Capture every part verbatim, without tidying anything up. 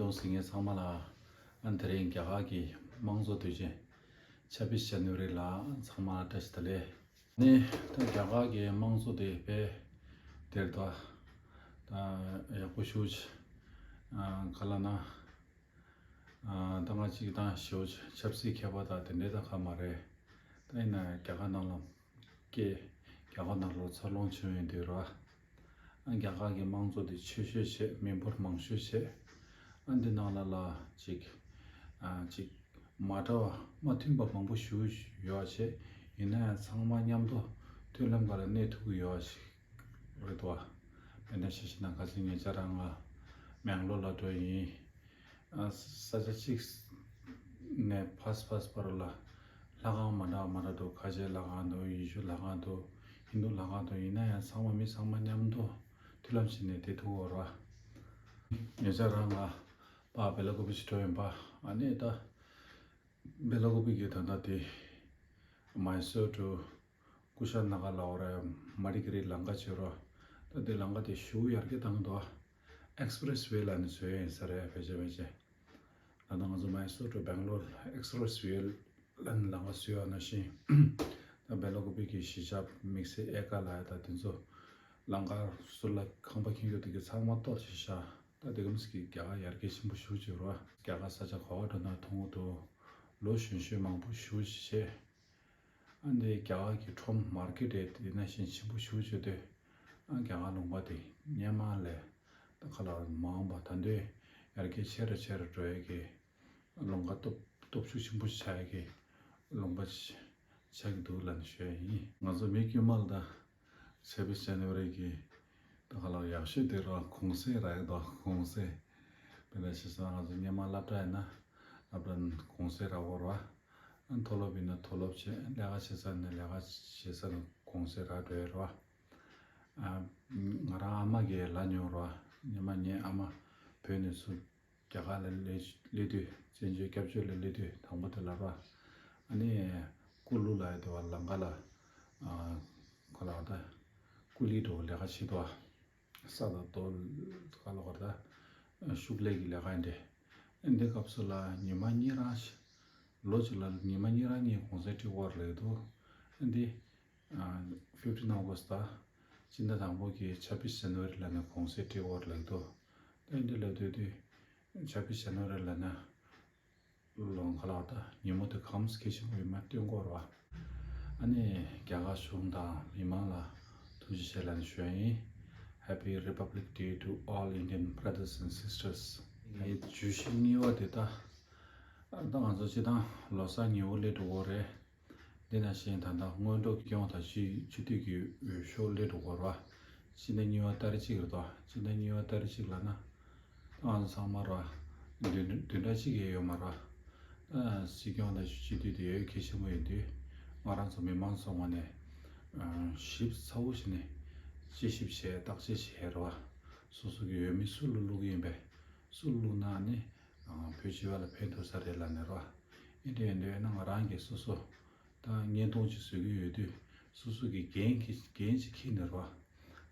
ལོ་གཟིགས་མཁན་ཚང་མ་ལ། ཨ་དེ་རིང་རྒྱ་གར་གྱི་དམངས་གཙོ་དུས་ཆེན་ཆབ་བི་ཤི་ཇན་ནི་ཝ་རི་ལ་ཚང་མ་ལ་བཀྲ་ཤིས་བདེ་ལེགས། ནི་ད་རྒྱ་གར་གྱི་དམངས་གཙོ་དེ་དཔེ་དེར་ད་ད་ཡག་པོ་ཞེ་པོ་ཅིག་ཨ་ག་ལབ་ན། ཨ་ད་ང་གཅིག་དང་ཞེ་པོ་ཅིག་ཆབ་སྲིད་མཁས་པ་དང་དེ་འདྲའི་ད་ག་མ་རེད། ད་ཡིན་ན་རྒྱ་གར་ནང་ལ་སྐྱེས། རྒྱ་གར་ནང་ལོགས་འཚར་ལོངས་བྱུང་ཡོད་དུས་ར། ཨ་རྒྱ་གར་གྱི་དམངས་གཙོ་དེ་ཆེ་ཤོས་བྱས། མི་འབོར་མང་ཤོས་བྱས། ཨ་འདི་ནང་ལ་ལ་ཅིག་ཨ་ཅིག་མ་འདྲ་བ་མ་མཐུན་པ་མང་པོ་ཞེ་པོ་ཡོད་བྱས། ཡིན་ན་ཡང་ཚང་མ་མཉམ་དུ་མཐུན་ལམ་སྒང་ལ་གནས་ཐུབ་ཀྱི་ཡོད་ཅིག་རེད་དོ། དཔེར་ན་ཆ་བཞག་ན་ཁ་སང་ཉེ་ཆར་རང་ང་མེང་ལོར་ལ་འགྲོ་ཡིན། ཨ་ས་ཆ་གཅིག་ནས་ཕར་ཕར་བར་ལ་ལྷ་ཁང་མ་འདྲ་མ་འདྲ་འདུག་ཁ་ཆེའི་ལྷ་ཁང་འདུག་ཡེ་ཤུ་ལྷ་ཁང་འདུག་ཧིན་དུ་ལྷ་ཁང་འདུག་ཡིན་ན་ཡང་ཚང་མ་མི་ཚང་མ་མཉམ་དུ་མཐུན་ལམ་བྱས་ནས་བསྡད་ཐུབ་ཀྱི་ཡོད་རེད་བ། ཉེ་ཆར་རང་ང་ཕར་བེ་ལ་ཀུ་པེ་ཅིག་འགྲོ་ཡིན་པ། ཨ་ནི་ད་བེ་ལ་ཀུ་པེ་གི་ད་ལྟ་དེ་མའི་སོར་དུ་ཀུ་ཤ་ན་ག་ལ་འོ་ར་མ་རི་ཀི་རི་ལམ་ཁ་བྱེད་རོགས། ད་དེ་ལམ་ཁ་དེ་ཞེ་པོ་ཡར་རྒྱས་བཏང་འདུག་ཨེག་སི་པི་རེ་སི་ཝེ་ལབ་ནས་བཟོས་ཡིན་ས་རེད། ཕལ་ཆེར་ཕལ་ཆེར་ད་ལྟ་ང་ཚོ་མའི་སོར་དུ་སྦེང་ལོར་ཨེག་སི་པི་རེ་སི་ཝེ་ལབ་ནས་ལམ་ཁ་བཟོས་ཡོད་ནང་བཞིན། ད་བེ་ལ་ཀུ་པེ་གི་གཞིས་ཆགས་དམིགས་བསལ་ཨེ་ཀ་ལ་ཡ་ད་དེ་ཚོ་ལམ་ཁ་ཟུར་ལ་ཁང་པ་ཁྱེར་རྒྱུ་དེ་གི་ཚང་མ་གཏོར་བྱས་ཤག་ད་དེ་ག་མིས་ཀྱི་རྒྱ་གར་ཡར་རྒྱས་ཆེན་པོ་ཞེ་པོ་ཅིག་ཡོད་རེད་བ། རྒྱ་གར་ས་ཆ་ག་པར་འགྲོ་ན་མཐོང་གི་འདུག་ལོ་གཞོན་གཞོན་མང་པོ་ཞེ་པོ་ཅིག་བྱས། ཨ་འདི་རྒྱ་གར་གྱི་ཁྲོམ་མར་ཀེཊ་རེད། དེ་ནང་བཞིན་ཆེན་པོ་ཞེ་པོ་ཅིག་ཡོད་དུས། ཨ་རྒྱ་གར་ལུང་པ་དེ་སྔོན་མ་ལས་ད་ག་ལ་མ་འོངས་པ་ད་དུང་ཡར་རྒྱས་ཆེ་རུ་ཆེ་རུ་འགྲོ་ཡས་ཀྱི་ལུང་པ་སྟོབས་སྟོབས་ཤུགས་ཆེན་པོ་ཆགས་ཡས་ཀྱི་ལུང་པ་ཆགས་ཀྱི་འདུག་ལབ་ནས་ཞུ་ཡ་ཡིན། ང་ཚོ་མི་དཀྱུས་མ་ལ་ད་ཆབ་བི་ཤི་ཇན་ནི་ཝ་རི་གི་ད་ག་ལ་ཡག་ཤོས་དེ་ར་གུང་སེང་རག་གི་འདུག་གུང་སེང་། དཔེར་ན་བྱས་ཙང་ང་ཚོ་སྔོན་མ་སློབ་གྲྭ་ཡིན་ན་སློབ་གྲྭ་ནས་གུང་སེང་རག་གི་ཡོད་རེད་བ། མཐོ་སློབ་ཡིན་ན་མཐོ་སློབ་བྱས། ལས་ཀ་བྱེད་ས་ནས་ལས་ཀ་བྱེད་ས་ནས་གུང་སེང་རག་འགྲོ་ཡས་རེད་བ། ཨ་ང་རང་ཨ་མ་གིས་ལབ་མྱོང་རེད་བ། སྔོན་མ་ངའི་ཨ་མ་བོད་ནས་ཚུར་རྒྱ་གར་ལ་སླེབས་སླེབས་དུས། བཙན་བྱོལ་སྐྱབས་བཅོལ་ལ་སླེབས་དུས་དང་པོ་དེ་ལ་རེད་བ། ཨ་ནི་ཀུ་ལུ་ལབ་ཡ་དེ་བ་ལམ་ཁ་ལ་ཨ་ག་ལབ་དགོས་རེད་ད། ཀུ་ལི་འདྲ་བོ་ལས་ཀ་བྱེད་དུས་བ། ས་དང་རྡོ་ག་ལབ་དགོས་རེད་ད། ཤུགས་ལས་ཀྱི་ལས་ཀ་ཡིན་ཏེ། ཨ་འདི་སྐབས་སུ་ལ་ཉི་མ་གཉིས་རང་ཞིག་ལོ་གཅིག་ལ་ཉི་མ་གཉིས་རང་གཉིས་གུང་སེང་སྤྲད་ཀྱི་ཡོད་རེད་འདུག་ཨ་འདི་ཕིབ་ཊིན་ཨོ་གྷ་སི་ཊི་ད་སྤྱི་ཟླ་དང་པོ་གི་ཆབ་བི་ཤི་ཇན་ནི་ཝ་རི་ལབ་ནས་གུང་སེང་སྤྲད་ཀྱི་ཡོད་རེད་འདུག་ཨ་འདི་ལབ་དུས་དུས་ཆབ་བི་ཤི་ཇན་ནི་ཝ་རི་ལབ་ན། ལོ་ག་ལབ་དགོས་རེད་ད། ཉིན་མོ་དེ་གང་གལ་ཆེན་པོ་ཡིན་མིན་སྟོན་གྱི་ཡོད་རེད་བ། ཨ་ནི་རྒྱ་གར་གཞུང་དང་མི་མང་ལ་ཐུགས་རྗེ་ཆེ་ལབ་ནས་ཞུ་ཡ་ཡིན། Happy Republic Day to all Indian brothers and sisters. ངའི་བརྗོད་གཞི་གཉིས་པ་དེ་ད། ད་ང་ཚོ་སྤྱིར་བཏང་ལོ་གསར་ཉེ་པོ་སླེབས་འགྲོ་གི་ཡོད་རེད། དེ་ནང་བཞིན་ད་ལྟ་སྔོན་འགྲོ་སྐྱོང་དང་སྤྱི་སྤྱི་འཐུས་ཀྱི་འོས་ཤོག་སླེབས་འགྲོ་གི་ཡོད་རེད་བ། སྤྱི་ཟླ་གཉིས་པ་ཏ་རིག་གཅིག་རེད་དོ། སྤྱི་ཟླ་གཉིས་པ་ཏ་རིག་གཅིག་ལབ་ན། ང་ཚོ་ཚང་མ་ར་བདུན་བདུན་ཕྲག་གཅིག་ཡས་ཡོད་མ་ར། ཨ་སྲིད་སྐྱོང་དང་སྤྱི་འཐུས་དེ་ཡོད་གལ་ཆེན་པོ་ཡིན་དུས། ང་རང་ཚོ་མི་མང་ཚོ་ངོས་ནས་ཨ་ཞིབ་ཚགས་པོ་བྱས་ནས་དཔྱད་ཞིབ་བྱས། བརྟག་དཔྱད་བྱས་ར་བ། སོ་སོ་གི་འོས་མི་སུ་ལ་བླུག་གི་ཡིན་པས། སུ་ལ་བླུག་ན་ནི་ཨ་བོད་སྤྱི་པ་ལ་ཕན་ཐོགས་ས་རེད་ལབ་ནས་ར་བ། ཨེ་འདྲ་ཡིན་དུས་ན་ང་རང་གིས་སོ་སོ། ད་བརྙན་ཐུང་ཅིག་བཟོ་གི་ཡོད་དུས། སོ་སོ་གི་འགན་གྱི་འགན་ཅིག་འཁྱེར་ནས་རོ།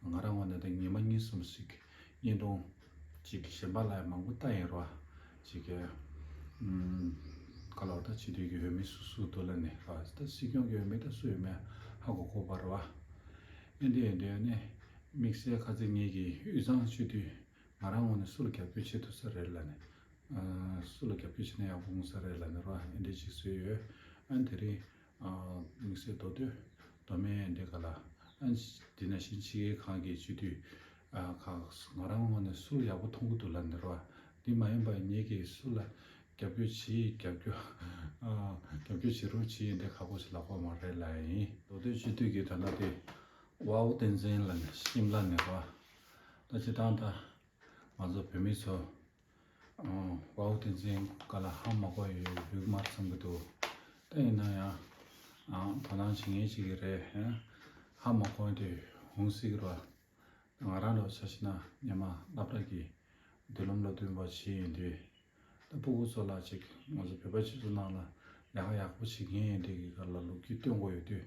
ང་རང་ངོས་ནས་ད་ཉི་མ་གཉིས་གསུམ་ཞིག་བརྙན་ཐུང་ཅིག་གཞན་པ་ལ་ཡང་མང་པོ་ལྟ་ཡིན་རོ། ཅིག་གི་ཨུམ། ག་ལབ་དགོས་རེད་ད། སྤྱི་འཐུས་ཀྱི་འོས་མི་སུ་སུ་འདུག་ལབ་ནས་རོ། ད་སྲིད་སྐྱོང་གི་འོས་མི་ད་སུ་ཡོད་མེད་ཧ་གོ་གོ་བ་རོ། ཨེ་འདྲ་ཡིན་དུས་ནི་དམིགས་བསལ་ཁ་སང་ངེད་ཀྱི་དབུས་གཙང་སྤྱི་འཐུས། ང་རང་ངོས་ནས་སུ་ལ་རྒྱབ་སྐྱོར་བྱེད་ཐུབ་ས་རེད་ལབ་ནས། ཨ་སུ་ལ་རྒྱབ་སྐྱོར་བྱས་ན་ཡག་པོ་འོང་ས་རེད་ལབ་ནས་རོ། ཨེ་འདྲ་ཅིག་བཟོས་ཡོད། ཨ་དེ་རིང་ཨ་དམིགས་བསལ་མདོ་སྟོད་མདོ་སྨད་ཨེ་འདྲ་ག་ལ། ཨ་དེ་ནང་བཞིན་ཕྱི་རྒྱལ་ཁག་གི་སྤྱི་འཐུས་ཨ་ཁག་ང་རང་ངོས་ནས་སུ་ལ་ཡག་པོ་མཐོང་གི་འདུག་ལབ་ནས་རོ། འདི་མ་ཡིན་པ་ངེད་ཀྱིས་སུ་ལ་རྒྱབ་སྐྱོར་བྱེད། རྒྱབ་སྐྱོར་ཨ་རྒྱབ་སྐྱོར་བྱེད་རོགས་བྱེད་ཨེ་འདྲ་ཁག་པོ་ཞིག་ལབ་ཀྱི་ཡོད་མ་རེད་ལབ་ཡ་ཡིན། མདོ་སྟོད་སྤྱི་འཐུས་ཀྱི་ད་ལྟ་དེ་ཝའོ་བསྟན་འཛིན་ལབ་ནས་ཤིམ་ལ་ནས་རོ། ད་སྤྱིར་བཏང་ད། ང་ཚོ་བོད་མི་ཚོ་ཨ་ཝའོ་བསྟན་འཛིན་སྒང་ལ་ཧ་མ་གོ་ཡི་ཡོད་ཡོད་མ་རེད་བསམ་གྱི་འདུག་ད་ཡིན་ན་ཡང་ཨ་དོ་སྣང་བྱེད་མཁན་ཅིག་གི་རེད། ཧ་མ་གོ་ཡི་དེ་འོང་སྲིད་ཀྱི་རེད་བ། ང་རང་ལ་ཆ་བཞག་ན་སྔོན་མ་སློབ་གྲྭ་གི་མདུན་ལམ་སློབ་སྟོན་པ་བྱས་ཡོང་དུས། ད་ཕྲུ་གུ་ཚོ་ལ་ཅིག་ང་ཚོ་བོད་པ་སྤྱི་ཚོགས་ནང་ལ་ལས་ཀ་ཡག་པོ་བྱེད་མཁན་ཡིན་དེ་གི་སྒང་ལ་ལོ་རྒྱུས་སྟོན་དགོས་ཡོད་དུས།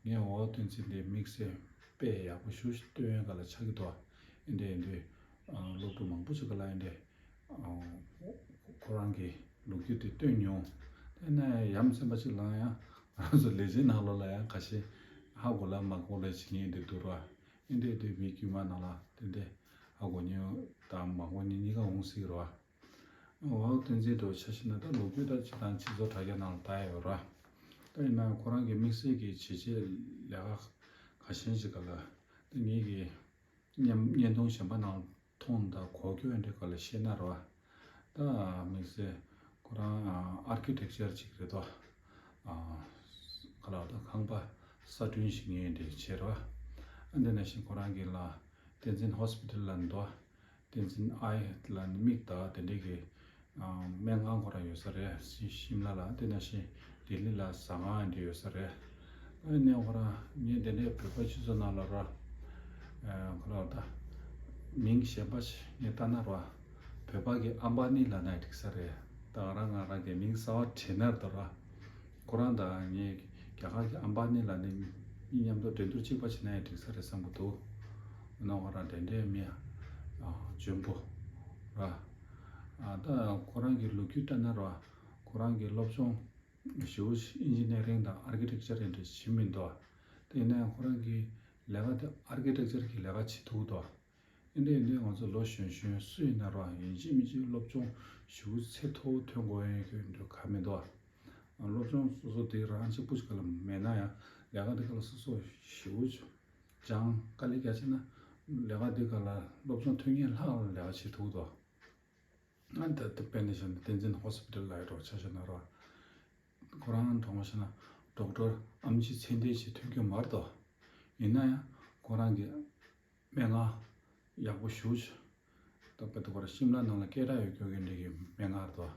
ངས་ཝའོ་བསྟན་འཛིན་དེ་དམིགས་བསལ་དཔེ་ཡག་པོ་ཞེ་པོ་ཞིག་སྟོན་ཡག་སྒང་ལ་ཆགས་ཀྱི་འདུག་ཨེ་འདྲ་ཡིན་དུས་ཨ་སློབ་ཕྲུག་མང་པོ་ཞིག་སྒང་ལ་ཨེ་འདྲ་ཨ་ ཁོ་རང་གི་ལོ་རྒྱུས་དེ་སྟོན་མྱོང་། དེ་ནས་ཡ་མཚན་པ་ཅིག་ལའང་ཡང་ང་རང་ཚོ་ལས་བྱེད་ནང་ལོགས་ལ་ཡང་ཁ་ཤས་ཧ་གོ་ལ་མ་གོ་ལ་བྱེད་མཁན་དེ་འདུག་ར། ཨིན་འདྲས་དེ་མི་དཀྱུས་མ་ནང་ལ་དེ་འདྲས་ཧ་གོ་མཁན་དང་མ་གོ་མཁན་གཉིས་ཀ་འོང་སྲིད་ར། འོ་བསྟན་འཛིན་དུ་ཆ་བཞག་ན་ད་ལོ་རྒྱུས་ད་སྤྱིར་བཏང་སྤྱི་ཚོགས་དྲ་རྒྱ་ནང་ལ་ད་ཡོད་ར། ད་ཡིན་ན་ཁོ་རང་གི་དམིགས་བསལ་གྱི་བྱས་རྗེས་ལས་ཀ་ཁ་ཤས་ཤིག་ག་ལ་ད་ངེད་ཀྱི་བརྙན་བརྙན་ཐུང་གཞན་པ་ནང་མཐོང་དང་གོ་རྒྱུ་འདྲ་ག་ལ་ཤེས་ན་ར། ད་དམིགས་བསལ་ཁོ་རང་ཨར་ཀི་ཊེག་ཅར་ཅིག་རེད་དོ། ག་ལ་ད་ཁང་པ་གསར་སྐྲུན་ཞིག་ངེད་འདྲ་བྱས་ར། འདི་ནང་བཞིན་ཁོ་རང་གི་ལ་བསྟན་འཛིན་ཧོ་སི་པི་ཊལ་ལ་འདུག་བསྟན་འཛིན་ཨའི་ལ་ནི་མིག་དང་དེ་འདྲའི་གི་སྨན་ཁང་ཁོ་རང་ཡོད་ས་རེད། ཤི་ཤིམ་ལ་ལ་དེ་ནང་བཞིན་ལྡི་ལི་ལ་ཟ་ཁང་འདྲ་ཡོད་ས་རེད། ཨ་ནི་ཁོ་རང་ངས་དེ་འདྲའི་བོད་པ་སྤྱི་ཚོགས་ནང་ལ་ར་ཁོ་རང་ད་མིང་གཞན་པ་ཞིག་ངས་བཏགས་ན་ར་བོད་པ་གི་ཨམ་བ་ནི་ལ་ན་འགྲིག་ས་རེད། ད་ང་རང་ང་རང་གི་མིང་གསར་བ་བྲིས་ན་ར་ཁོ་རང་དང་ངས་རྒྱ་གར་གྱི་ཨམ་བ་ནི་ལ་ནི་གཉིས་མཉམ་དུ་འགྲན་བསྡུར་གཅིག་པ་བྱེད་ན་ཡང་འགྲིག་ས་རེད་བསམ་གྱི་འདུག་ཨ་ནི་ཁོ་རང་དེ་འདྲའི་མི་ཨ་འཇོན་པོ་ར། ཨ་ད་ཁོ་རང་གི་ལོ་རྒྱུས་བལྟས་ན་ར་ཁོ་རང་གི་སློབ་སྦྱོང་ཞེ་པོ་ཅིག་ཨིན་ཇི་ནི་ཡ་རིང་དང་ཨར་ཀི་ཊེག་ཅར་དེ་འདྲ་བྱེད་མི་འདུག་དེ་ཡིན་ན་ཡང་ཁོ་རང་གི་ལས་ཀ་དེ་ཨར་ཀི་ཊེག་ཅར་གྱི་ལས་ཀ་བྱེད་ཐུབ་འདུག་ཨིན་དེ་ཨིན་དེ་ང་ཚོ་ལོ་གཞོན་གཞོན་སུ་ཡིན་ན་ར་ཡིན་གཅིག་མིན་གཅིག་སློབ་སྦྱོང་ཞེ་པོ་ཚད་མཐོ་པོ་ཐོན་དགོས་ཡོད་མཁན་འདྲ་ག་མི་འདུག་སློབ་སྦྱོང་སོ་སོ་དེ་རང་གཅིག་པུ་ཞིག་ལ་མེད་ན་ཡང་ལས་ཀ་དེ་ག་ལ་སོ་སོ་ཞེ་པོ་ཅིག་སྦྱང་དཀའ་ལས་རྒྱག་བྱས་ན་ལས་ཀ་དེ་ག་ལ་སློབ་སྦྱོང་ཐོན་མཁན་ལྷག་ལ་ལས་ཀ་བྱེད་ཐུབ་འདུག་ཨ་ད་ད་དཔེར་ན་བཤད་ན་བསྟན་འཛིན་ཧོ་སི་པི་ཊལ་ལ་ཡོད་འགྲོ་ཆ་བཞག་ན་ར། ཁོ་རང་གྲོང་བཤད་ན་ཌོག་ཊར་ཨེམ་ཆི་ཚད་ལྡན་ཞིག་ཐོན་གྱི་མ་རེད་དོ། ཡིན་ན་ཡང་ཁོ་རང་གི་སྨན་ཁང་ཡག་པོ་ཞེ་པོ་ཅིག་ད་དཔེ་ད་ཁོ་རང་ཤིམ་ལ་ནང་ལ་སྐད་གྲགས་ཡོད་རྒྱུ་གི་འདྲ་གི་སྨན་ཁང་རེད་དོ།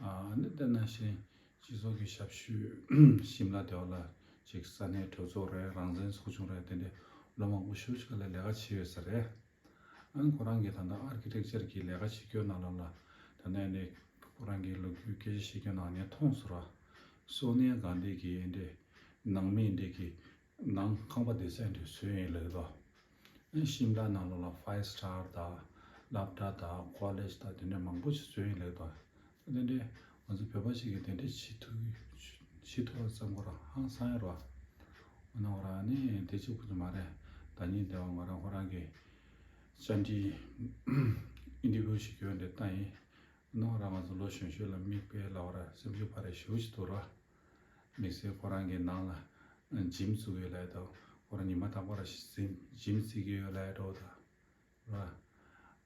ཨ་ནི་དེ་ནང་བཞིན་སྤྱི་ཚོགས་ཀྱི་ཞབས་ཞུ་ཤིམ་ལ་དེ་བ་ལ་ཅིག་ས་གནས་གྲོས་ཚོགས་རེད། རང་བཙན་ཚོགས་ཆུང་རེད། དེ་འདྲའི་ལོ་མང་པོ་ཞེ་པོ་ཅིག་ལ་ལས་ཀ་བྱས་ཡོད་ས་རེད། ཨ་ནི་ཁོ་རང་གིས་ད་ལྟ་ཨར་ཀི་ཊེག་ཅར་གྱི་ལས་ཀ་བྱེད་རྒྱུ་ནང་ལོགས་ལ་ད་ལྟ་ཨ་ནི་ཁོ་རང་གི་ལོ་རྒྱུས་སྐད་ཆ་བཤད་རྒྱུ་ནང་ངས་མཐོང་སོང་ར། སོ་ནི་ཡ་གྷན་དྷི་གི་ཨ་འདྲས་ནང་མི་ཨ་འདྲས་ཀྱི་ནང་ཁང་པ་བསྡད་ས་ཨ་འདྲས་བཟོས་ཡིན་ལབ་དོ། ཨ་ནི་ཤིམ་ལ་ནང་ལོགས་ལ་ཕའི་སི་ཊར་དང་སློབ་གྲྭ་དང་ཀོ་ལེཇ་དང་དེ་འདྲས་མང་པོ་ཞིག་བཟོས་ཡིན་ལབ་དོ། དེ་འདྲས་ང་ཚོ་བོད་པ་ཞིག་གིས་དེ་འདྲས་བྱེད་ཐུབ་བྱེད་ཐུབ་པ་བསམ་ཁོ་རང་ཧང་སང་ཡོད་ར། འོ་ན་ཁོ་རང་ཨ་ནི་དེ་གཅིག་པུ་ཙམ་མ་རེད། ད་ནི་དེ་བ་ང་རང་ཁོ་རང་གི་བཅར་འདྲི་ཨིན་ཊར་བིའུ་ཞིག་ཡོད་འདི་ལྟ་ཡིན། ནོ་ར་ང་ཚོ་ལོ་གཞོན་གཞོན་ལ་མིག་དཔེ་ལབ་ར་སེམས་ཤུགས་འཕར་ར་ཞེ་པོ་ཅིག་འདུག་ར། དམིགས་བསལ་ཁོ་རང་གི་ནང་ལ་ཇིམ་བཙུགས་ཡོད་ལབ་ཡ་དང་ཁོ་རང་ཉི་མ་རྟག་པར་ཇིམ་ཇིམ་རྩེ་གི་ཡོད་ལབ་ཡ་འདྲ་བོ་དང་ར།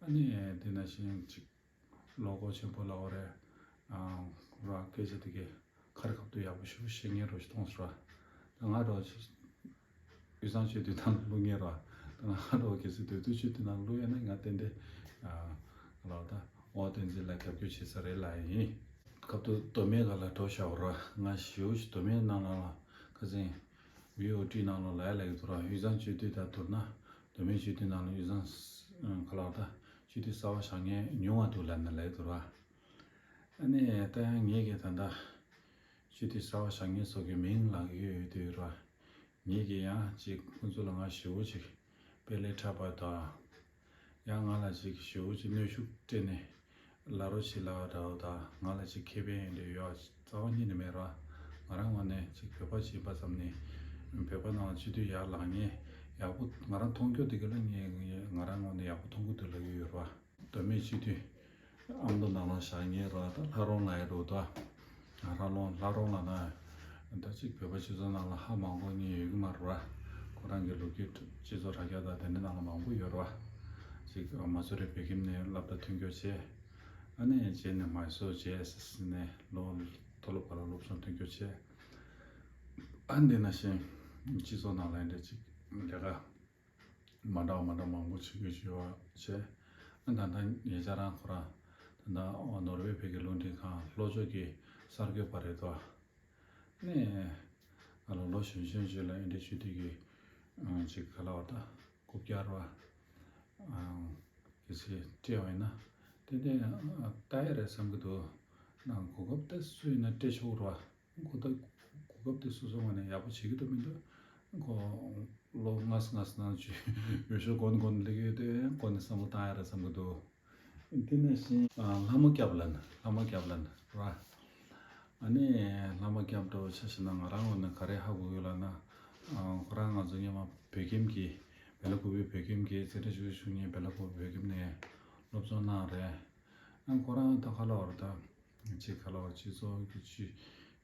ཨ་ནི་དེ་ནང་བཞིན་ཅིག་བློ་ཁོག་ཆེན་པོ་ལབ་ར། ར་སྐད་ཆ་དེ་གས་ཁ་རི་ཁ་ཐུག་ཡག་པོ་ཞེ་པོ་བཤད་མཁན་རོ་ཞིག་མཐོང་སོང་ར། ད་ང་རོ་དབུས་གཙང་སྤྱི་འཐུས་ནང་ལ་བླུག་མཁན་ར། ད་ང་རོ་གལ་སྲིད་དེ་དུས་སྤྱི་འཐུས་ནང་ལ་བླུག་ཡ་ན་ང་ཏན་ཏན་ཨ་ལ་ད་འོ་བསྟན་འཛིན་ལ་རྒྱབ་སྐྱོར་བྱེད་ས་རེད་ལབ་ཡིན། སྐབས་དུ་མདོ་སྨད་སྒང་ལ་འགྲོ་བཞག་ར། ང་ཞེ་པོ་ཞིག་མདོ་སྨད་ནང་ལ་ཁ་སང་བི་ཨོ་ཊི་ནང་ལ་ལབ་ཡ་ལབ་ཀྱི་འདུག་ར། དབུས་གཙང་སྤྱི་འཐུས་དང་བསྡུར་ན་མདོ་སྨད་སྤྱི་འཐུས་ནང་ལ་དབུས་གཙང་ཁ་ལག་ད་སྤྱི་འཐུས་གསར་པ་བཞེངས་མཁན་ཉུང་བ་འདུག་ལབ་ནས་ལབ་ཀྱི་འདུག་ར། ཨ་ནི་ད་ཡང་ངེད་ཀྱིས་ད་ལྟ་སྤྱི་འཐུས་གསར་པ་བཞེངས་མཁན་ཚོ་གི་མིང་ལབ་ཀྱི་ཡོད་དུས་ར། ངེད་ཀྱིས་ཡང་ཅིག་ཁོང་ཚོ་ལ་ང་ཞེ་པོ་ཅིག་དཔེ་ལས་འཁྲབ་པ་དང་། ཡང་ང་ལ་ཅིག་ཞེ་པོ་ཅིག་གནོན་ཤུགས་སྤྲད་ནས་ལབ་རོགས་བྱེད་ལབ་པ་འདྲ་བོ་དང་ང་ལ་ཅིག་ཁེ་ཕན་ཡོད་འདྲ་ཡོད་རྩ་བ་ཉིད་ནས་མེད་ར། ང་རང་ངོས་ནས་ཅིག་བོད་པ་བྱས་པ་ཙམ་ནས་བོད་པ་ནང་ལ་སྤྱི་འཐུས་ཡར་ལངས་མཁན་ཡག་པོ་ང་རང་མཐོང་རྒྱུ་དེ་ག་ལ་ངས་ང་རང་ངོས་ནས་ཡག་པོ་མཐོང་གི་འདུག་ལབ་ཀྱི་ཡོད་ར། མདོ་སྨད་སྤྱི་འཐུས་ཨ་མདོ་ནང་ལ་བཞེངས་མཁན་ར་ད་ལྷ་རོང་ལ་ཡོད་འདུག་ད། ལྷ་རོང་ལྷ་རོང་ལ་ན་ད་ཅིག་བོད་པ་སྤྱི་ཚོགས་ནང་ལ་ཧ་མ་གོ་མཁན་ཡོད་ཀྱི་མ་རེད་བ། ཁོ་རང་གི་ལོ་རྒྱུས་སྤྱི་ཚོགས་དྲ་རྒྱ་དང་དེ་འདྲ་ནང་ལ་མང་པོ་ཡོད་རེད་བ། ཅིག་མ་སུ་རི་བོད་ཁྱིམ་ནས་སློབ་གྲྭ་ཐོན་སྐྱོར་བྱས། ཨ་ནི་རྗེས་ནས་མའི་སོར་ཇེ་ཨེས་ཨེས་ནས་ལོ་མཐོ་སློབ་སྒང་ལ་སློབ་སྦྱོང་ཐོན་སྐྱོར་བྱས། ཨ་འདི་ནང་བཞིན་སྤྱི་ཚོགས་ནང་ལ་འདྲ་ཅིག་ལས་ཀ་མ་འདྲ་བ་མ་འདྲ་མང་པོ་བྱེད་དགོས་བྱུང་བ་བྱས། ཨ་ད་ལྟ་ཉེ་ཆར་རང་ཁོ་རང་ད་ལྟ་ནོར་ཝེ་བོད་ཀྱི་རླུང་འཕྲིན་ཁང་ལྷོ་ཕྱོགས་ཀྱི་གསར་འགོད་པ་རེད་དོ། ནས་ཨ་ལོ་ལོ་གཞོན་གཞོན་ཞིག་ལ་ཨེ་འདྲ་བྱེད་དུས་ཀྱི་ཅིག་ག་ལ་བ་ད་རྐུབ་བཀྱག་ར་གལ་སྲིད་སྤྲད་པ་ཡིན་ན་ཏན་ཏན་ལྟ་ཡ་རེད་བསམ་གྱི་འདུག་ན་གོ་སྐབས་དེ་སུ་ཡིན་ན་སྤྲད་ཆོག་ར། གོ་ད་གོ་སྐབས་དེ་སོ་སོ་ངོས་ནས་ཡག་པོ་བྱེད་ཀྱི་འདུག་མི་འདུག་ཁོ་ལོ་ལྔ་ཙམ་ལྔ་ཙམ་ནང་ཆུ་འོས་ཤོག་གོན་གོན་སླེབས་ཡོད་དེ་གོ་ནས་བསམ་བློ་བཏང་ཡ་རེད་བསམ་གྱི་འདུག་དེ་ནས་བཞིན་ཨ་ལྷ་མོ་སྐྱབས་ལབ་ན་ལྷ་མོ་སྐྱབས་ལབ་ན་ར། ཨ་ནི་ལྷ་མོ་སྐྱབས་འདྲ་བོ་ཆ་བཞག་ན་ང་རང་ངོས་ནས་ག་རེ་ཧ་གོ་ཡོད་ལབ་ན། ཨ་ཁོ་རང་ང་ཚོ་སྔོན་མ་བོད་ཁྱིམ་གྱི་སྦེ་ལ་ཀུ་པེ་བོད་ཁྱིམ་གྱི་འཛིན་གྲྭ་བཅུ་དྲུག་བཅུ་གཉིས་སྦེ་ལ་ཀུ་པེ་བོད་ཁྱིམ་ནས་སློབ་སྦྱོང་གནང་རེད། ཨ་ཁོ་རང་ད་ག་ལབ་པ་རེད་ད། ཅིག་ག་ལབ་པ་སྤྱི་ཚོགས་ཀྱི་སྤྱི་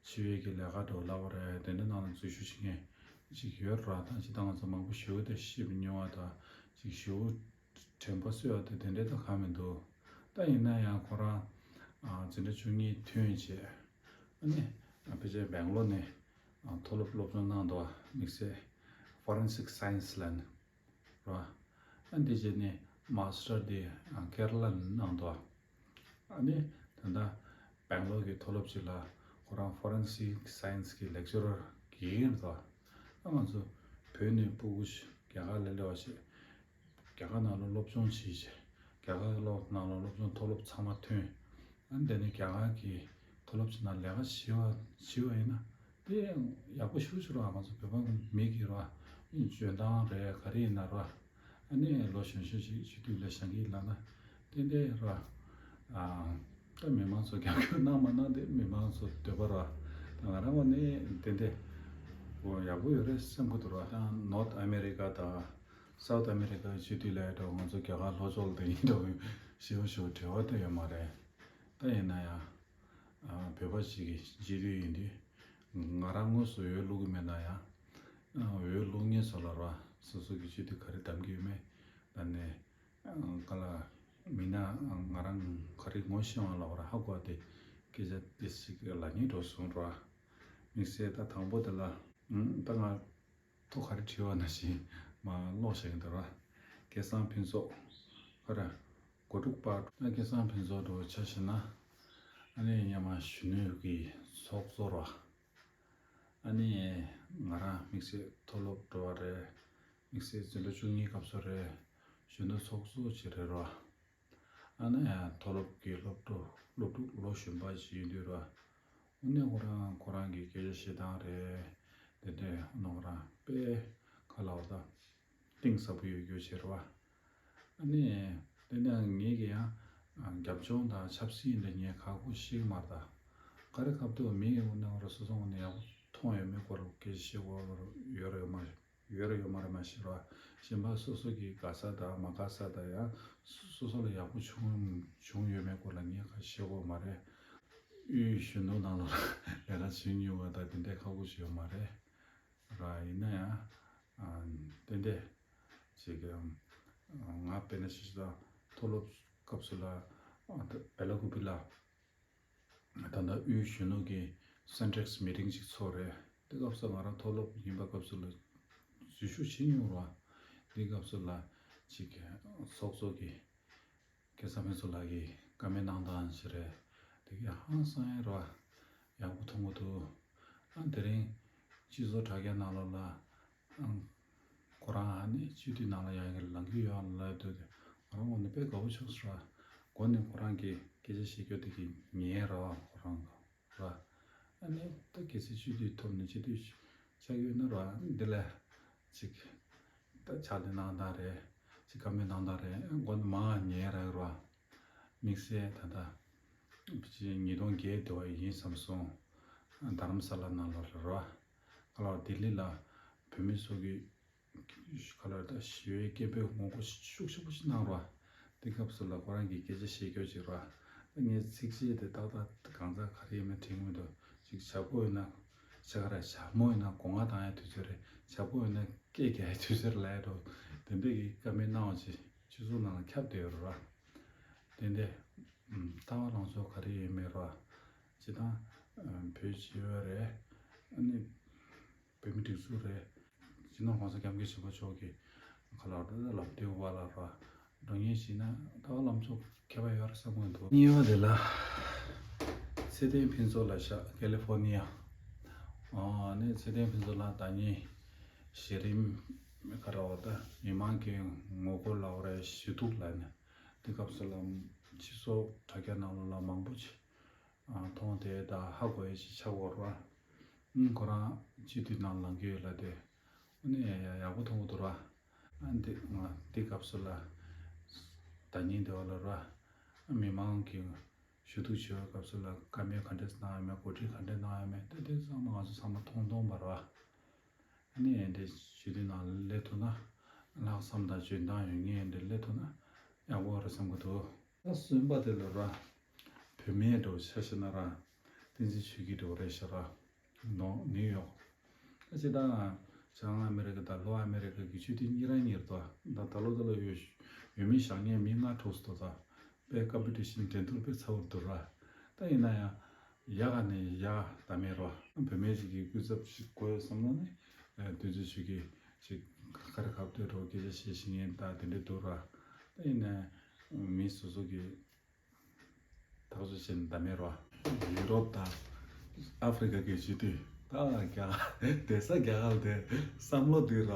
སྤྱི་བའི་གི་ལས་ཀ་འདྲ་བོ་ལབ་པ་རེད། དེ་འདྲ་ནང་ལ་འཛུལ་ཞུགས་བྱེད་མཁན་ཅིག་ཡོད་ར། ད་ཅིག་ད་ང་ཚོ་མང་པོ་ཞེ་པོ་དེ་ཤི་མྱོང་བ་དང་ཅིག་ཞེ་པོ་དྲན་པ་གསོས་པ་དེ་དེ་འདྲའི་ད་གང་མི་འདུག་ད་ཡིན་ན་ཡང་ཁོ་རང་ཨ་འཛིན་གྲྭ་བཅུ་གཉིས་ཐོན་བྱས། ཨ་ནི་ཨ་ཕལ་ཆེར་སྦེང་ལོར་ནས་ཨ་མཐོ་སློབ་སློབ་སྦྱོང་གནང་འདུག་དམིགས་བསལ་Forensic Science ལབ་ནས་ར། ཨ་འདི་བྱས་ནས་མཱ་སི་ཊར་དེ་ཨ་ཀེ་ར་ལ་ནས་གནང་འདུག་ཨ་ནི་ད་ལྟ་སྦེང་ལོར་གྱི་མཐོ་སློབ་ཅིག་ལ་ཁོ་རང་Forensic Science གི་ལེག་ཅོ་རར་གྱིས་འདུག་ཨ་ང་ཚོ་བོད་ནས་སྤུ་གུ་ཞིག་རྒྱ་གར་ལ་སླེབས་པ་ཞིག་རྒྱ་གར་ནང་ལ་སློབ་སྦྱོང་བྱེད་ཅིང་། རྒྱ་གར་སློབ་ནང་ལ་སློབ་སྦྱོང་མཐོ་སློབ་ཚང་མ་ཐོན། ཨ་ནི་དེ་ནས་རྒྱ་གར་གྱི་མཐོ་སློབ་ཅིག་ནང་ལས་ཀ་བྱེད་པ་བྱེད་པ་ཡིན་ན་དེ་ཡག་པོ་ཞེ་པོ་ཅིག་རེད་བ། ང་ཚོ་བོད་པ་མི་གི་རེད་བ། འཇོན་ཐང་རེད་ག་རེ་ཡིན་ན་རེད་བ། ཨ་ནི་ལོ་གཞོན་གཞོན་ཞིག་སྤྱི་འཐུས་ལ་བཞེངས་ཀྱི་ལབ་ན་ཏན་ཏན་རེད་བ། ཨ་ད་མི་མང་ཚོ་རྒྱབ་སྐྱོར་གནང་མ་གནང་དེ་མི་མང་ཚོ་འདོད་པ་རེད་བ། ད་ང་རང་ངོས་ནས་ཏན་ཏན་ཡག་པོ་ཡོད་རེད་བསམ་གྱི་འདུག་རེད་བ། ད་North America དང་South America གི་སྤྱི་འཐུས་ལབ་ཡག་འདྲ་བོ་ང་ཚོ་རྒྱ་གར་ལྷོ་ཕྱོགས་ལ་དེ་ཡིན་འདྲ་བོ་ཞེ་པོ་ཞེ་པོ་འབྲེལ་བ་དེ་ཡོད་མ་རེད། ད་ཡིན་ན་ཡང་ཨ་བོད་པ་ཞིག་གི་སྤྱི་འཐུས་ཡིན་དུས་ང་རང་དངོས་སུ་འོས་བླུག་གི་མེད་ན་ཡང་ཨ་འོས་བླུག་མཁན་ཚོ་ལ་རེད་བ། སོ་སོ་གི་སྤྱི་འཐུས་ག་རེ་གདམ་གྱི་ཡོད་མེད་ད་ནས་ག་ལ་མིན་ན་ང་རང་ག་རེ་ངོ་ཤེས་པ་ལ་རེད་བ། ཧ་གོ་བ་དེ་སྐད་ཆ་དེ་ཞིག་ལབ་སྙིང་འདོད་སོང་རེད་བ། དམིགས་བསལ་ད་དང་པོ་དེ་ལ་ཨ་ད་ང་ཐོ་ག་རེ་བྲིས་པ་ནང་བཞིན་མར་ཀློག་བཞག་གི་འདུག་ར། སྐལ་བཟང་ཕུན་ཚོགས། ཁོ་ར་གོ་དྲུག་པ། ད་སྐལ་བཟང་ཕུན་ཚོགས་འདྲ་བོ་ཆ་བཞག་ན། ཨ་ནི་སྔོན་མ་གཞོན་ནུ་གི་ཚོགས་གཙོ་ར། ཨ་ནི་ང་རང་དམིགས་བསལ་མཐོ་སློབ་འགྲོ་བ་རེད། དམིགས་བསལ་འཛིན་གྲྭ་བཅུ་གཉིས་སྐབས་སུ་རེད། གཞོན་ནུ་ཚོགས་གཙོ་ཅིག་རེད་ར། ཨ་ནི་མཐོ་སློབ་ཀྱི་སློབ་ཕྲུག་སློབ་ཕྲུག་ལོ་གཞོན་པ་ཞིག་ཡིན་དུས་ར། ཨ་ནི་ཁོ་རང་ཁོ་རང་གི་སྐད་ཆ་བཤད་སྟངས་རེད། དེ་འདྲས་ཨ་ནི་ཁོ་རང་དཔེ་ག་ལབ་དགོས་ད། གཏིང་ཟབ་པོ་ཡོད་རྒྱུ་བྱེད་ར་བ། ཨ་ནི་དེ་ནས་ངེད་ཀྱི་ཡང་རྒྱབ་ལྗོངས་དང་ཆབ་སྲིད་འདི་ངས་ཁག་པོ་ཤེས་ཀྱི་མ་རེད་ད། ག་རེ་ཁ་ཐུག་མི་ཡི་ངོ་ནས་ཁོ་ར་སོ་སོ་ངོས་ནས་ཡག་པོ་མཐོང་ཡོད་མེད་སྐོར་ལ་སྐད་ཆ་བཤད་དགོས་ཡོད་རེད་ཡོད་མ་རེད། ཡོད་རེད་ཡོད་མ་རེད་མ་ཤེས་ར། གཞན་པ་སོ་སོ་གི་དགའ་ས་དང་མ་དགའ་ས་དང་ཡང་སོ་སོ་ལ་ཡག་པོ་བྱུང་བྱུང་ཡོད་མེད་སྐོར་ལ་ངས་ཁ་ཤས་བཤད་དགོས་མ་རེད། དབུས་གཞོན་ནུ་ནང་ལ་ལས་ཀ་བྱེད་མྱོང་བ་དང་དེ་འདྲའི་ཁག་པོ་ཞིག་ཡོད་མ་རེད་ར། ཡིན་ན་ཡང་ཨ་ཏན་ཏན་ཅིག་ང་དཔེར་ན་ཞིག་ད་མཐོ་སློབ་སྐབས་སུ་ལ་ཨ་ད་སྦེ་ལ་ཀུ་པེ་ལ། ད་ལྟ་དབུས་གཞོན་ནུ་གི་སེན་ཊེག་སི་མི་ཊིང་ཅིག་ཚོགས་རེད། དེ་སྐབས་སུ་ང་རང་མཐོ་སློབ་ཡིན་པ་སྐབས་སུ་ལ་འཛུལ་ཞུགས་བྱེད་མྱོང་ར། དེ་སྐབས་སུ་ལ་ཅིག་ཚོགས་གཙོ་གི་སྐལ་བཟང་ཕུན་ཚོགས་ལགས་ཀྱིས་བཀའ་མོལ་གནང་སྟངས་ཞིག་རེད། དེ་གི་ཧང་སང་ཡ་ར་ཡག་པོ་མཐོང་གི་འདུག་ཨ་དེ་རིང་སྤྱི་ཚོགས་དྲ་རྒྱ་ནང་ལོགས་ལ་ཨང་། ཁོ་རང་ཨ་ནི་སྤྱི་འཐུས་ནང་ལ་ཡང་ཡང་ལངས་ཀྱི་ཡོད་ལབ་དུས་ང་རང་ངོས་ནས་དཔེ་དགའ་པོ་བྱུང་སོང་ར། མགོ་ནས་ཁོ་རང་གི་སྐད་ཆ་བཤད་རྒྱུ་དེ་གི་ཉན་ར་བ་ཁོ་རང་གི་ར། ཨ་ནི་ད་གལ་སྲིད་སྤྱི་འཐུས་ཐོབ་ནས་སྤྱི་འཐུས་ཆགས་ཡོད་ན་ར་འདི་ལ་ཅིག་ད་ཕྱག་ལས་གནང་སྟངས་རེད། ཅིག་བཀའ་མོལ་གནང་སྟངས་རེད། མགོ་ནས་མར་ཉན་ར་ར། དམིགས་བསལ་ད་ལྟ་ཅིག་ཉིས་སྟོང་བརྒྱད་དེ་བ་ཡིན་བསམ་སོང་། རྡ་རམ་ས་ལ་ནང་ལ་ར། ཁ་ལག་ལྡི་ལི་ལ་བོད་མི་ཚོ་གི་ཁ་ལག་ད་ཞི་བའི་སྐད་འབོད་ངོ་རྒོལ་ཤུགས་ཆེན་པོ་ཞིག་གནང་ར། དེ་སྐབས་སུ་ལ་ཁོ་རང་གི་སྐད་ཆ་བཤད་རྒྱུ་ཅིག་ར། ད་ངས་ཚིགས་བཅད་དེ་ཏག་ཏག་གང་ཟག་ག་རེ་ཡིན་མིན་དྲན་གྱི་མི་འདུག་ཅིག་བྱ་ཕོ་ཡིན་ན་ཆ་ག་ར་བྱ་མོ་ཡིན་ན་སྒོ་ང་བཏང་ཡའི་དུས་ཚོད་རེད། བྱ་ཕོ་ཡིན་ན་སྐད་རྒྱག་ཡའི་དུས་ཚོད་རེད་ལབ་ཡ་འགྲོ། དེ་འདྲ་གི་བཀའ་མོལ་གནང་བ་ཅིག་སྤྱི་ཚོགས་ནང་ལ་ཁྱབ་བསྡད་ཡོད་རེད་ར། དེ་འདྲ་ལྟ་བ་ལངས་ཕྱོགས་ག་རེ་ཡོད་མེད་ར། སྤྱིར་བཏང་བོད་སྤྱི་པ་རེད། ཨ་ནི་བོད་མི་སྒྲིག་འཛུགས་རེད། སྤྱི་ནོར་༸གོང་ས་༸སྐྱབས་མགོན་ཆེན་པོ་མཆོག་གི་ཁ་ལག་རེད། ལམ་སྟོན་པ་ལ་ར་འགྲོ་ཉེན་ཞིག་ན་ལྟ་བ་ལངས་ཕྱོགས་ཁྱད་པར་ཡོད་རེད་བསམ་གྱི་འདུག་གཉིས་པ་དེ་ལ་ཚེ་བརྟན་ཕུན་ཚོགས་ལགས་ཤག་ཀེ་ལི་ཧྥོར་ནི་ཡ། ཨ་ནི་ཚེ་བརྟན་ཕུན་ཚོགས་ལགས་ཟླ་ཉིན་གཞི་རིམ་ག་རེ་བ་ད་མི་མང་གི་ངོ་རྒོལ་ལབ་དགོས་རེད། ཞུ་གཏུག་ལབ་ནས་དེ་སྐབས་སུ་ལ་སྤྱི་ཚོགས་དྲ་རྒྱ་ནང་ལོགས་ལ་མང་པོ་ཅིག་མཐོང་དེ་ད་ཧ་གོ་ཡས་ཅིག་ཆགས་ཡོད་རེད་བ། ཁོ་རང་སྤྱི་འཐུས་ནང་ལངས་ཀྱི་ཡོད་ལབ་དེ། ཨ་ནི་ཡག་པོ་མཐོང་གི་འདུག་ར། ཨ་འདི་ང་འདི་སྐབས་སུ་ལ་ཟླ་ཉིན་འདི་བ་ལ་ར། མི་མང་གི་ཞུ་གཏུག་བྱེད་པའི་སྐབས་སུ་ལ་བཀའ་མོལ་ག་འདྲས་གནང་ཡོད་མེད། གོ་སྒྲིག་ག་འདྲས་གནང་ཡོད་མེད། དེ་དེ་ཚང་མ་ང་ཚོ་ཚང་མ་མཐོང་མཐོང་བ་རེད་བ། ཨ་ནི་དེ་སྤྱི་འཐུས་ནང་སླེབས་ཐུབ་ན། ལྷག་བསམ་དང་འཇོན་ཐང་ཡོད་མཁན་དེ་སླེབས་ཐུབ་ན་ཡག་པོ་རེད་བསམ་གྱི་འདུག་ད་གསུམ་པ་དེ་ལ་ར། བུད་མེད་འདྲ་བོ་ཆ་བཞག་ན་ར། བསྟན་འཛིན་ཆོས་སྐྱིད་འདྲ་བོ་རེད་ཤག་ར། ནོ་ནིའུ་ཡོག་ད་ཅི་ད། བྱང་ཨ་མེ་རི་ཀ་དང་ལྷོ་ཨ་མེ་རི་ཀ་གི་སྤྱི་འཐུས་གཉིས་རང་གཉིས་རེད་དོ། ད་ད་ལོ་ད་ལོ་ཡོད་ཡོད་མེད་བཞག་མཁན་མི་ལྔ་འཁྲུགས་སོང་ད། དཔེ་ཀམ་པི་ཊི་ཤན་འགྲན་བསྡུར་དཔེ་ཚ་བོ་འདུག་ར། ད་ཡིན་ན་ཡང་། ཡག་ག་ནས་ཡག་ད་མེད་རོ། བུད་མེད་ཅིག་གི་སྐུ་ཚབ་ཅིག་དགོས་བསམ་ན་ནི། ཨ་དུས་ཚོད་ཅིག་གི་ཅིག་ཁ་རི་ཁ་ཐོག་འགྲོ་སྐད་ཆ་བཤད་ཤེས་མཁན་ད་དེ་འདྲ་འདུག་ར། ད་ཡིན་ན་མི་སོ་སོ་གི་ཐག་གཅོད་བྱས་ནས་ད་མེད་རོ། ཡུ་རོབ་དང་ཨ་ཧྥེ་རི་ཀ་གི་སྤྱི་འཐུས་ད་རྒྱ་གར་བསྡད་ས་རྒྱ་གར་དེ་བསམ་བློ་འདི་ར།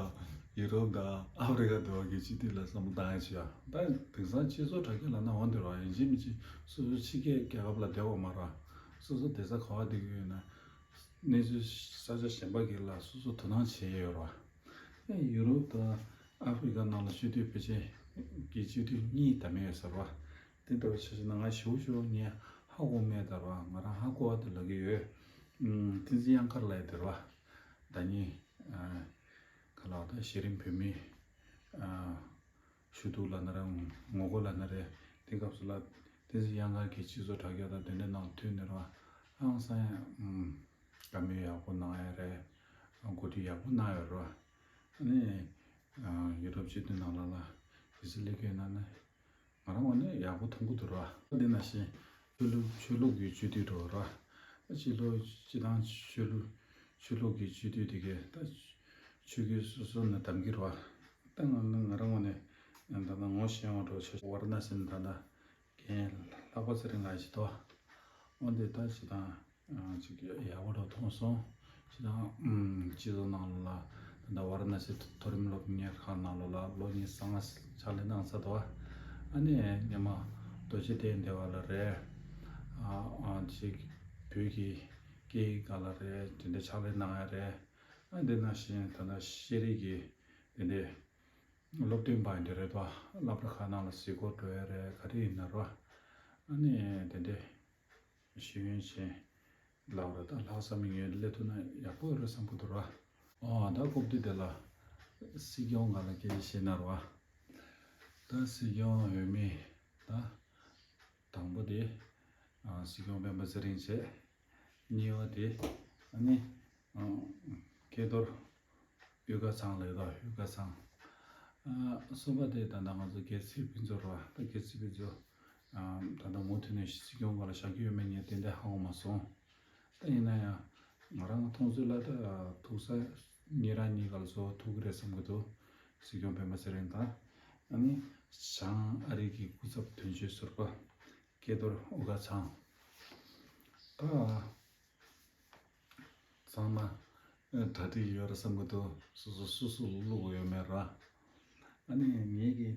ཡུ་རོབ་དང་ཨ་ཧྥེ་རི་ཀ་འདི་བ་གི་སྤྱི་འཐུས་ལ་བསམ་བློ་བཏང་ཡ་ཆེ་ཡ། ད་དེང་སང་སྤྱི་ཚོགས་དྲ་རྒྱ་ལ་ན་འོང་འདི་ར་ཡིན་གཅིག་མིན་གཅིག་སོ་སོ་ཕྱི་རྒྱལ་རྒྱལ་ཁབ་ལ་བསྡད་པ་མ་ར། སོ་སོ་བསྡད་ས་ག་བ་བསྡད་ཀྱི་ཡོད་ན། གནས་ཚུལ་ས་ཆ་གཞན་པ་གི་ལ་སོ་སོ་དོ་སྣང་བྱེད་ཡ་ཡོད་ར། ཡུ་རོབ་དང་ཨ་ཧྥེ་རི་ཀ་ནང་ལ་སྤྱི་འཐུས་ཕལ་ཆེར་གྱི་སྤྱི་འཐུས་གཉིས་ད་མེད་ཡོད་ཟེར་བ། དེ་ལྟ་བུ་ཆ་བཞག་ན་ང་ཞེ་པོ་ཞེ་པོ་ངས་ཧ་གོ་མེད་ད་ར། ང་རང་ཧ་གོ་བ་དེ་ལབ་ཀྱི་ཡོད། ཨམ་བསྟན་འཛིན་གཡང་དཀར་ལགས་དེ་ར་བ། ཟླ་ཉིན་ཨ་ག་ལ་ད་གཞི་རིམ་བོད་མི་ཨ་ཞུ་གཏུག་ལབ་ན་རེད། ངོ་རྒོལ་ལབ་ན་རེད། དེ་སྐབས་སུ་ལ་བསྟན་འཛིན་གཡང་དཀར་གྱིས་སྤྱི་ཚོགས་དྲ་རྒྱ་དང་དེ་འདྲའི་ནང་ཐོན་ནས་ར་བ། ཧང་སང་ཡ་ཨམ་བཀའ་མོལ་ཡག་པོ་གནང་ཡ་རེད། གོ་སྒྲིག་ཡག་པོ་གནང་ཡོད་ར་བ། ཨ་ནི་ཨ་ཡུ་རོབ་སྤྱི་འཐུས་ནང་ལ་ལ་གི་སི་ལི་ཀའི་ནང་ན། ང་རང་ངོས་ནས་ཡག་པོ་མཐོང་གི་འདུག་ར། འདི་ནང་བཞིན་ཆོས་ལུགས་ཆོས་ལུགས་ཀྱི་སྤྱི་འཐུས་འགྲོ་ར། སྤྱི་ལོ་སྤྱི་བཏང་ཆོས་ལུགས་ཆོས་ལུགས་ཀྱི་སྤྱི་འཐུས་དེ་གས་ད་ཆོས་བརྒྱུད་སོ་སོ་ནས་གདམ་གྱི་ར། ད་ང་ང་རང་ངོས་ནས་ད་ལྟ་ངོ་ཤེས་པ་འགྲོ་ཆ་ཝ་ར་ཎ་སི་ནས་ད་ལྟ་རྒན་ལྷག་པ་ཚེ་རིང་ལགས་ཤིག་འདུག་འོན་ཏེ་ད་སྤྱི་བཏང་། ཅིག་ཡག་པོ་འདྲ་མཐོང་སོང་། ཅི་དང་། སྤྱི་ཚོགས་ནང་ལ་ད་ལྟ་ཝ་ར་ཎ་སི་མཐོ་རིམ་སློབ་གཉེར་ཁང་ནང་ལོགས་ལ་ལོ་ཉི་ཤུ་རྩ་ལྔ་ཕྱག་ལས་གནང་ཚར་འདུག་ཨ་ནི་སྔོན་མ་རྡོ་རྗེ་གདན་སྡེ་བ་ལ་རེད། ཨ་ཨ་ཅིག་བོད་ཀྱི་སྐད་ཡིག་སྒང་ལ་རེད། དེ་འདྲའི་ཕྱག་ལས་གནང་ཡ་རེད། ཨ་འདི་ནང་བཞིན་ད་ལྟ་ཤེས་རིག་གི་དེ་འདྲའི་སློབ་སྟོན་པ་འདི་རེད་དོ། སློབ་གྲྭ་ཁག་ནང་ལ་གཟིགས་སྐོར་འགྲོ་ཡ་རེད། ག་རེ་ཡིན་ན་ར། ཨ་ནི་དེ་འདྲའི་ཤེས་ཡོན་ཅན་ལབ་ར། ད་ལྷག་བསམ་ཡོད་སླེབས་ཐུབ་ན་ཡག་པོ་ཡོད་རེད་བསམ་གི་འདུག་ར། ཨོ་ད་སྐབས་དེ་དེ་ལ་སྲིད་སྐྱོང་སྒང་ལ་སྐད་ཆ་བཤད་ན་ར། ད་སྲིད་སྐྱོང་འོས་མི་ད་དང་པོ་དེ་ཨ་སྲིད་སྐྱོང་སྤེན་པ་ཚེ་རིང་བྱས། གཉིས་པ་དེ་ཨ་ནི་ཨ་སྐལ་རྡོར་དབུ་དཀར་ཚང་ལབ་ཡོད་དོ། དབུ་དཀར་ཚང་། ཨ་གསུམ་པ་དེ་ད་ལྟ་ང་ཚོ་སྒེར་རྩིས་ཕུན་ཚོགས་རེད་བ། ད་སྒེར་རྩིས་ཕུན་ཚོགས་ཨ་ད་ལྟ་མུ་མཐུད་ནས་སྲིད་སྐྱོང་སྒང་ལ་བཞག་གི་ཡོད་མེད་ངས་ཏན་ཏན་ཧ་གོ་མ་སོང་། ད་ཡིན་ན་ཡང་ང་རང་མཐོང་ཚུལ་ལ་ད་ཐུག་ས་གཉིས་རང་གཉིས་སྒང་ལ་གཙོ་བོ་ཐུག་གི་རེད་བསམ་གི་འདུག་སྲིད་སྐྱོང་སྤེན་པ་ཚེ་རིང་དང་ཨ་ནི་བྱང་ཨ་རི་གི་སྐུ་ཚབ་དོན་གཅོད་ཟུར་པ་སྐལ་རྡོར་དབུ་དཀར་ཚང་། ད་ཚང་མ་གྲ་སྒྲིག་ཡོད་རེད་བསམ་གི་འདུག་སོ་སོ་སུ་སུ་བླུག་ཡོད་མེད་ར། ཨ་ནི་ངེད་ཀྱི་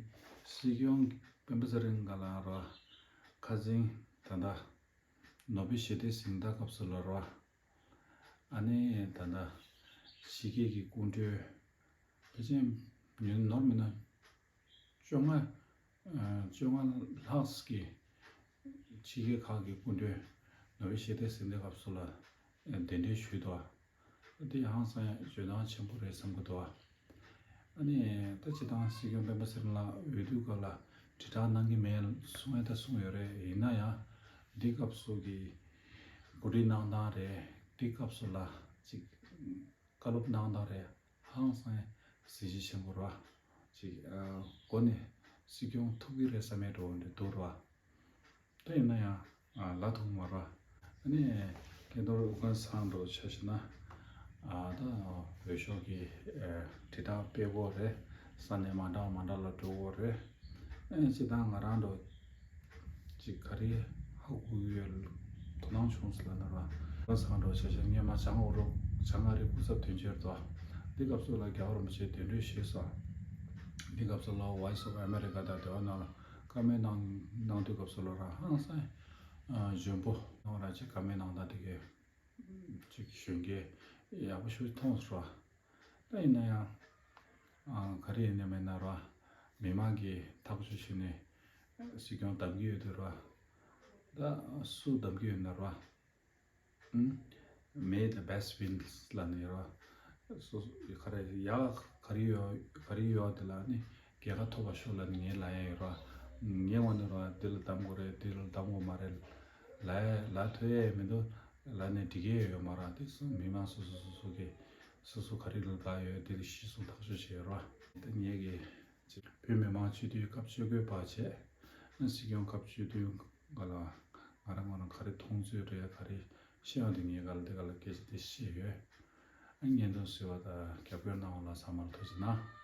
སྲིད་སྐྱོང་སྤེན་པ་ཚེ་རིང་སྒང་ལ་ར། ཁ་སང་ད་ལྟ་ནོ་བེལ་ཞི་བདེའི་གཟེངས་རྟགས་སྐབས་སུ་ལ་ར། ཨ་ནི་ད་ལྟ་ཕྱི་རྒྱལ་གྱི་སྐུ་མགྲོན་ཕལ་ཆེར་ཉུང་ནོར་མིན་ན་བཅོ་ལྔ་ཨ་བཅོ་ལྔ་ལྷག་གི་ཕྱི་རྒྱལ་ཁག་གི་སྐུ་མགྲོན་ནོ་བེལ་ཞི་བདེའི་གཟེངས་རྟགས་སྐབས་སུ་ལ་གདན་འདྲེན་ཞུས་འདུག་འདི་ཧང་སང་ཡང་འཇོན་ཐང་ཆེན་པོ་རེད་བསམ་གྱི་འདུག་ཨ་ནི་ད་སྤྱིར་བཏང་སྲིད་སྐྱོང་སྤེན་པ་ཚེ་རིང་ལགས་འོས་བསྡུ་སྐབས་ལ་དྲིལ་བསྒྲགས་གནང་གི་མེད་གསུང་ཡ་ད་གསུང་ཡོད་རེད། ཡིན་ན་ཡང་འདི་སྐབས་སུ་གི་གོ་སྒྲིག་གནང་སྟངས་རེད། འདི་སྐབས་སུ་ལ་ཅིག་བཀའ་སློབ་གནང་སྟངས་རེད། ཧང་སང་གཟི་བརྗིད་ཆེན་པོ་ར། ཅིག་ཨ་འགོ་ནས་སྲིད་སྐྱོང་ཐུབ་ཀྱི་རེད་བསམ་ཡས་འགྲོ་འདི་འདུག་ར། ད་ཡིན་ན་ཡང་ཨ་ལ་ཐུག་མ་ར། ཨ་ནི་སྐལ་རྡོར་དབུ་དཀར་ཚང་འགྲོ་ཆ་བཞག་ན་ཨ་ད་འོས་ཤོག་གི་ཨ་དྲིལ་བསྒྲགས་སྤེལ་དགོས་རེད། ས་གནས་མ་འདྲ་མ་འདྲ་ལ་འགྲོ་དགོས་རེད། ཨ་ནི་སྤྱིར་བཏང་ང་རང་འགྲོ་ཅིག་ག་རེ་ཧ་གོ་གི་ཡོད། དོ་སྣང་བྱུང་སོང་ལབ་ན་ར། ས་ཁང་འགྲོ་ཆ་ཆ་སྔོན་མ་བྱང་ཨུ་རུ་བྱང་ཨ་རི་སྐུ་ཚབ་དོན་གཅོད་དོ། འདི་སྐབས་སུ་ལ་རྒྱལ་བ་རིན་པོ་ཆེ་གདན་འདྲེན་ཞུས་སོང་། འདི་སྐབས་སུ་ལ་Voice of America དང་དེ་བ་ནང་ལ་བཀའ་མོལ་གནང་གནང་དུས་སྐབས་སུ་ལ་ར་ཧང་སང་ཨ་འཇོན་པོ་གནང་ར་ཅིག་བཀའ་མོལ་གནང་སྟངས་དེ་གའི་ཅིག་གཞོན་སྐྱེས་ཡག་པོ་ཞིག་མཐོང་སོང་ར། ད་ཡིན་ན་ཡང་ཨ་ག་རེ་ཡིན་ནའི་མིན་ན་ར། མི་མང་གིས་ཐག་གཅོད་བྱས་ནས་སྲིད་སྐྱོང་གདམ་གྱི་ཡོད་དུས་ར། ད་སུ་གདམ་གྱི་ཡོད་ན་ར། May the best wins ལ་ནི་ར། སོ་སོ་ག་རེ་ཡག་ག་རེ་ཡོད་ག་རེ་ཡོད་དེ་ལ་ནི་རྒྱལ་ཁ་ཐོབ་པ་ཤོག་ལ་ནི་ངས་ལབ་ཡ་ཡོད་ར། ངས་འོ་ནི་ར་དེ་ལ་གདམ་དགོས་རེད། དེ་ལ་གདམ་དགོས་མ་རེད་ལབ་ཡ་ལབ་ཐུབ་ཡ་མི་འདུག་ལབ་ནས་འགྲིག་གི་ཡོད་མ་ར། དེ་སོ་མི་མང་སོ་སོ་སོ་སོ་གི་སོ་སོ་ག་རེ་ལ་དགའ་ཡོད་དེ་ལ་གཞི་བཟུང་ཐག་གཅོད་བྱེད་ཡོད་ར། དེ་ངས་གི་བོད་མི་མང་སྤྱི་འཐུས་སྐབས་བཅུ་དགུ་པ་བྱས། སྲིད་སྐྱོང་སྐབས་བཅུ་བདུན་ག་ལ་ང་རང་ང་རང་ག་རེ་མཐོང་ཚུལ་རེད། ག་རེ་ཤེས་ཡོང་དེ་ངས་ག་ལ་དེ་ག་ལ་སྐད་ཆ་དེ་བཤད་ཡོད། ཨ་བརྙན་ཐུང་བཟོས་པ་དང་རྒྱབ་སྐྱོར་གནང་བ་ལ་ཚང་མར་ཐུགས་རྗེ་གནང་།